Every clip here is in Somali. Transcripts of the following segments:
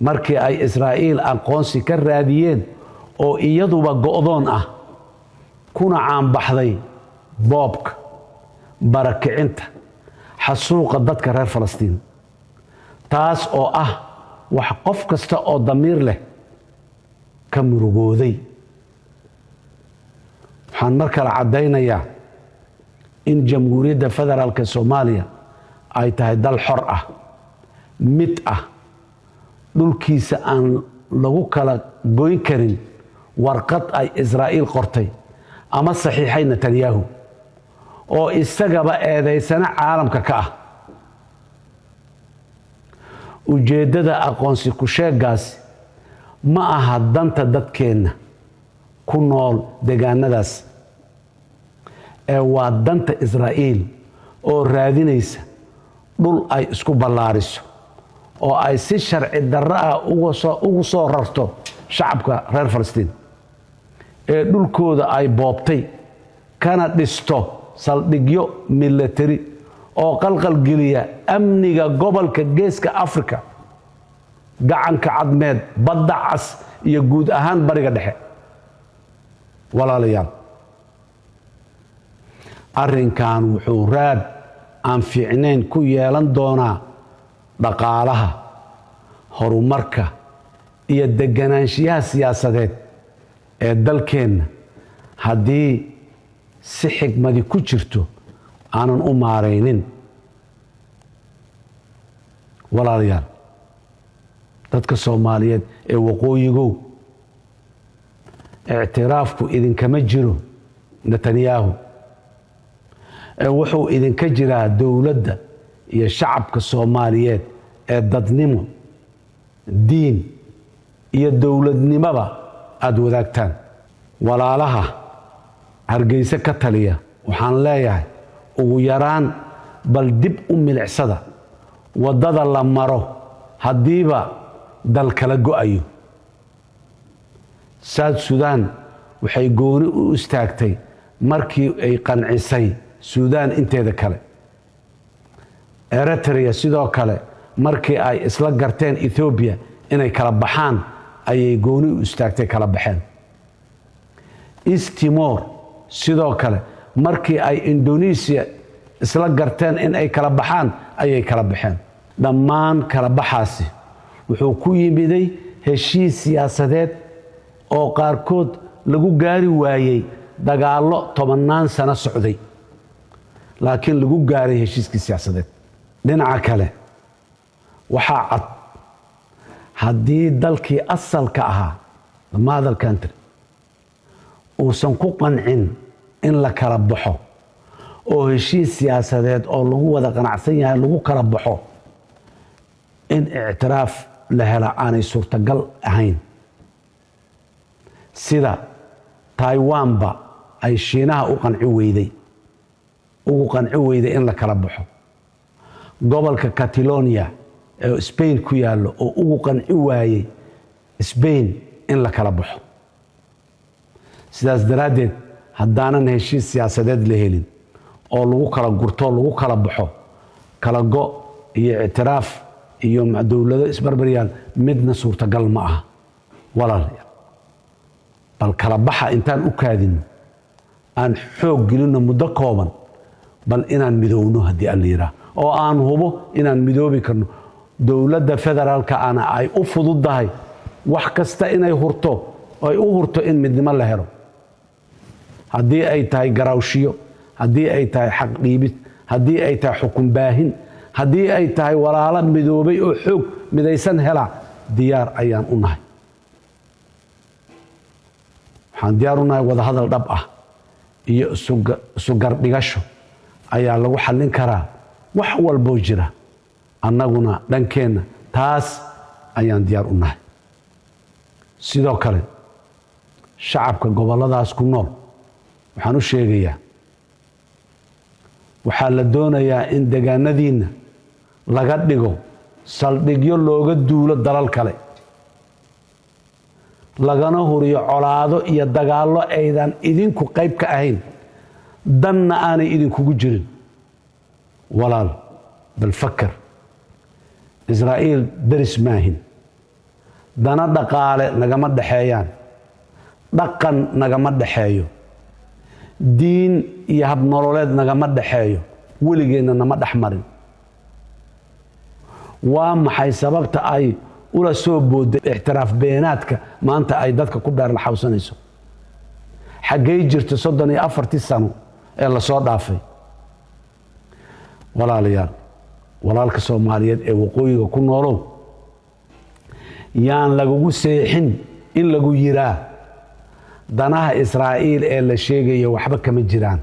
Markii ay Israa'iil aqoonsi ka raadiyeen, oo iyaduba go'doon ah, kuna caanbaxday boobka, barakicinta, xasuuqa dadka reer Falastiin, taas oo ah wax qof kasta oo damiir leh ka murugooday. Waxaan mar kale caddaynayaa in Jamhuuriyadda Federaalka Soomaaliya ay tahay dal xor ah, mid ah, dhulkiisa aan lagu kala goyn karin warqad ay Israa'iil qortay ama saxiixay Netanyahu, oo isagaba eedaysana caalamka ka ah. Ujeeddada aqoonsi ku-sheegaasi ma aha danta dadkeenna ku nool deegaanadaas, ee waa danta Israa'iil oo raadinaysa dhul ay isku ballaariso oo ay si sharci darro ah ugu soo rarto shacabka reer Falastiin ee dhulkooda ay boobtay, kana dhisto saldhigyo milatari oo qalqalgeliya amniga gobolka Geeska Afrika, Gacanka Cadmeed, Badda Cas iyo guud ahaan Bariga Dhexe. Walaalayaal, arrinkan wuxuu raad aan fiicnayn ku yeelan doonaa dhaqaalaha, horumarka iyo deganaanshiyaha siyaasadeed ee dalkeenna haddii si xigmadi ku jirto aanan u maaraynin. Walaalayaal, dadka Soomaaliyeed ee waqooyigow, ictiraafku idinkama jiro Netanyahu, ee wuxuu idinka jiraa dowladda iyo shacabka Soomaaliyeed ee dadnimo, diin iyo dowladnimoba aada wadaagtaan. Walaalaha Hargeyse ka taliya waxaan leeyahay, ugu yaraan bal dib u milicsada waddada la maro haddiiba dal kala go'ayo. South Sudan waxay gooni u istaagtay markii ay qancisay Suudaan inteeda kale. Eritrea sidoo kale, markii ay isla garteen Ethoobiya inay kala baxaan, ayay gooni u istaagtay, kala baxeen. East Timor sidoo kale, markii ay Indonesia isla garteen in ay kala baxaan, ayay kala baxeen. Dhammaan kala baxaasi wuxuu ku yimiday heshiis siyaasadeed oo qaarkood lagu gaari waayey dagaallo tobannaan sano socday, laakiin lagu gaaray heshiiskii siyaasadeed. Dhinaca kale, waxaa cad haddii dalkii asalka ahaa, the mother country, uusan ku qancin in la kala baxo oo heshiis siyaasadeed oo lagu wada qanacsan yahay lagu kala baxo, in ictiraaf la hela aanay suurtagal ahayn, sida Taiwanba ay Shiinaha u qanci weyday, ugu qanci weyday in la kala baxo, gobolka Catalonia ee Spain ku yaallo oo ugu qanci waayey Spain in la kala baxo. Sidaas daraaddeed, haddaanan heshiis siyaasadeed la helin oo lagu kala gurto, lagu kala baxo, kala go iyo ictiraaf iyo dowlado isbarbaryaal midna suurtagal ma aha. Walaalayaal, bal kala baxa intaan u kaadinno, aan xoog gelinno muddo kooban bal inaan midowno, haddii Alla yidhaah, oo aan hubo inaan midoobi karno. Dowladda federaalka ana ay u fududahay wax kasta inay hurto, ay u hurto in midnimo la helo, haddii ay tahay garawshiyo, haddii ay tahay xaq dhiibid, haddii ay tahay xukun baahin, haddii ay tahay walaalo midoobay oo xoog midaysan hela. Diyaar ayaan u nahay. Waxaan diyaar u nahay wadahadal dhab ah iyo isugardhigasho ayaa lagu xallin karaa wax walboo jira. Annaguna dhankeenna taas ayaan diyaar u nahay. Sidoo kale, shacabka gobolladaas ku nool waxaan u sheegayaa, waxaa la doonayaa in degaanadiinna laga dhigo saldhigyo looga duulo dalal kale, lagana huriyo colaado iyo dagaallo aydan idinku qayb ka ahayn, danna aanay idinkugu jirin. Walaal, bal fakar. Israa'iil deris maahin. Dana dhaqaale nagama dhexeeyaan, dhaqan nagama dhexeeyo, diin iyo habnololeed nagama dhexeeyo, weligeenna nama dhex marin. Waa maxay sababta ay ula soo boodday ictiraaf beenaadka maanta ay dadka ku beerlaxawsanayso? Xaggay jirta 34-tii sano ee lasoo dhaafay? Walaalayaal, walaalka Soomaaliyeed ee waqooyiga ku noolow, yaan lagugu seexin in lagu yiraa danaha Israa'iil ee la sheegaya waxba kama jiraan.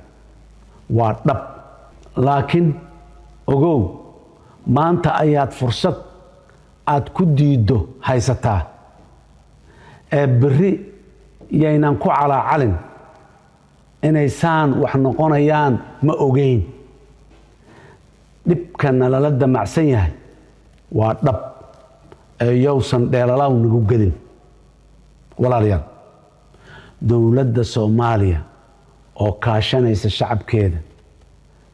Waa dhab, laakiin ogow, maanta ayaad fursad aad ku diiddo haysataa ee berri yaynan ku calaacalin inay saan wax noqonayaan ma ogeyn. Dhibkana lala damacsan yahay waa dhab ee yowsan dheelalaw nagu gelin. Walaalayaal, dowladda Soomaaliya oo kaashanaysa shacabkeeda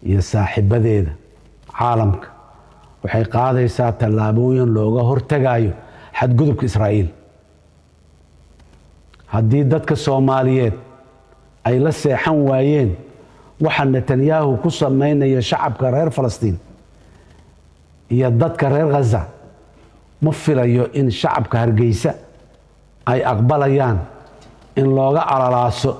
iyo saaxiibadeeda caalamka waxay qaadaysaa tallaabooyin looga hortagayo xadgudubka Israa'iil. Haddii dadka Soomaaliyeed ay la seexan waayeen waxa Netanyahu ku samaynayo shacabka reer Falastiin iyo dadka reer Khaza, ma filayo in shacabka Hargeysa ay aqbalayaan in looga alalaaso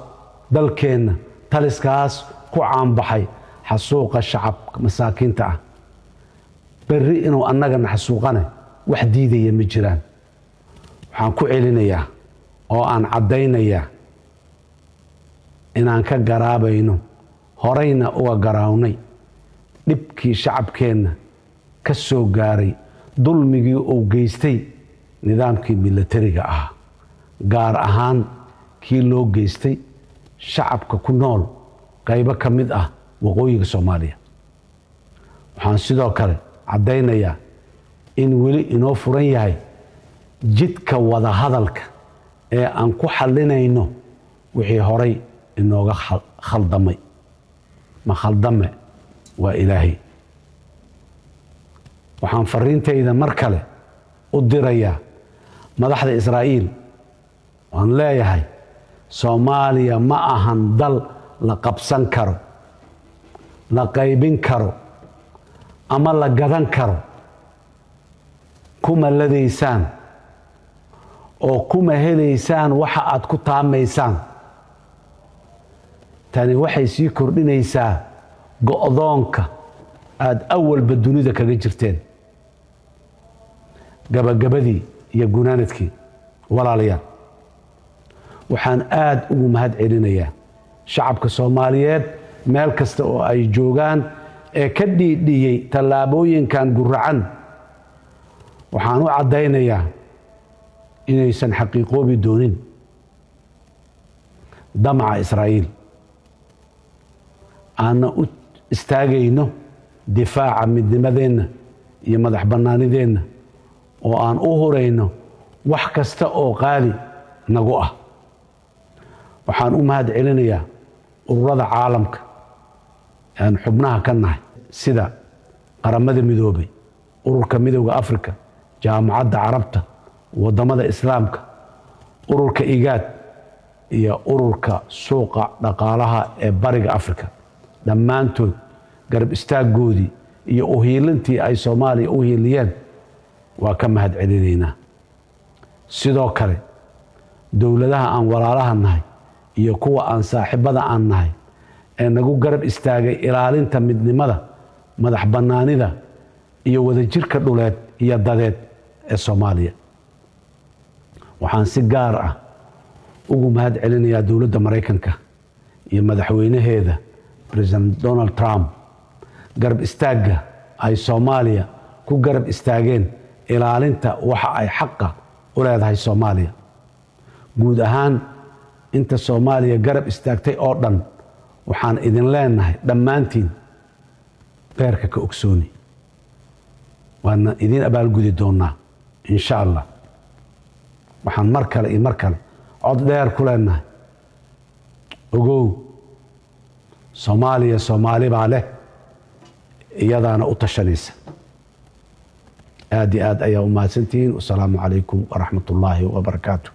dalkeenna taliskaas ku caanbaxay xasuuqa shacabka masaakiinta ah. Berri inuu annagana xasuuqane wax diidaya ma jiraan. Waxaan ku celinayaa oo aan caddaynayaa inaan ka garaabayno, horeyna uga garaawnay, dhibkii shacabkeenna ka soo gaaray dulmigii uu geystay nidaamkii milatariga ahaa, gaar ahaan kii loo geystay shacabka ku nool qaybo ka mid ah waqooyiga Soomaaliya. Waxaan sidoo kale caddaynayaa in weli inoo furan yahay jidka wadahadalka ee aan ku xallinayno wixii horay inooga khaldamay. Ma khaldame waa Ilaahay. Waxaan fariintayda mar kale u dirayaa madaxda Israa'iil. Waan leeyahay, Soomaaliya ma ahan dal la qabsan karo, la qaybin karo ama la gadan karo. Kuma ladaysaan oo kuma helaysaan waxa aad ku taamaysaan. Tani waxay sii kordhinaysaa go'doonka aada awalba dunida kaga jirteen. Gabagabadii iyo gunaanadkii, walaalayaal, waxaan aada ugu mahad celinayaa shacabka Soomaaliyeed meel kasta oo ay joogaan ee ka dhiidhiyey tallaabooyinkan guracan. Waxaan u caddaynayaa inaysan xaqiiqoobi doonin damaca Israa'iil, aanna u istaagayno difaaca midnimadeenna iyo madax bannaanideenna oo aan u hurayno wax kasta oo qaali nagu ah. Waxaan u mahad celinayaa ururada caalamka aan xubnaha ka nahay, sida Qaramada Midoobay, Ururka Midowda Africa, Jaamacadda Carabta, waddamada Islaamka, Ururka IGAD iyo Ururka Suuqa Dhaqaalaha ee Bariga Africa. Dhammaantood garab istaaggoodii iyo uhiilintii ay Soomaaliya u hiiliyeen waa ka mahad celinaynaa. Sidoo kale, dowladaha aan walaalaha nahay iyo kuwa aan saaxiibada aan nahay ee nagu garab istaagay ilaalinta midnimada, madax bannaanida iyo wadajirka dhuleed iyo dadeed ee Soomaaliya. Waxaan si gaar ah ugu mahad celinayaa dowladda Maraykanka iyo madaxweynaheeda, President Donald Trump, garab istaagga ay Soomaaliya ku garab istaageen ilaalinta waxa ay xaqa u leedahay Soomaaliya. Guud ahaan, inta Soomaaliya garab istaagtay oo dhan, waxaan idin leenahay dhammaantiin beerka ka ogsooni. Waana idiin abaalgudi doonaa, insha Allah. Waxaan mar kale iyo mar kale cod dheer ku leenahay: ogow, Soomaaliya Soomaali baa leh, iyadaana u tashanaysa. Aad iyo aad ayaa u mahadsantihiin. Wasalaamu calaykum waraxmat ullaahi wabarakaatu.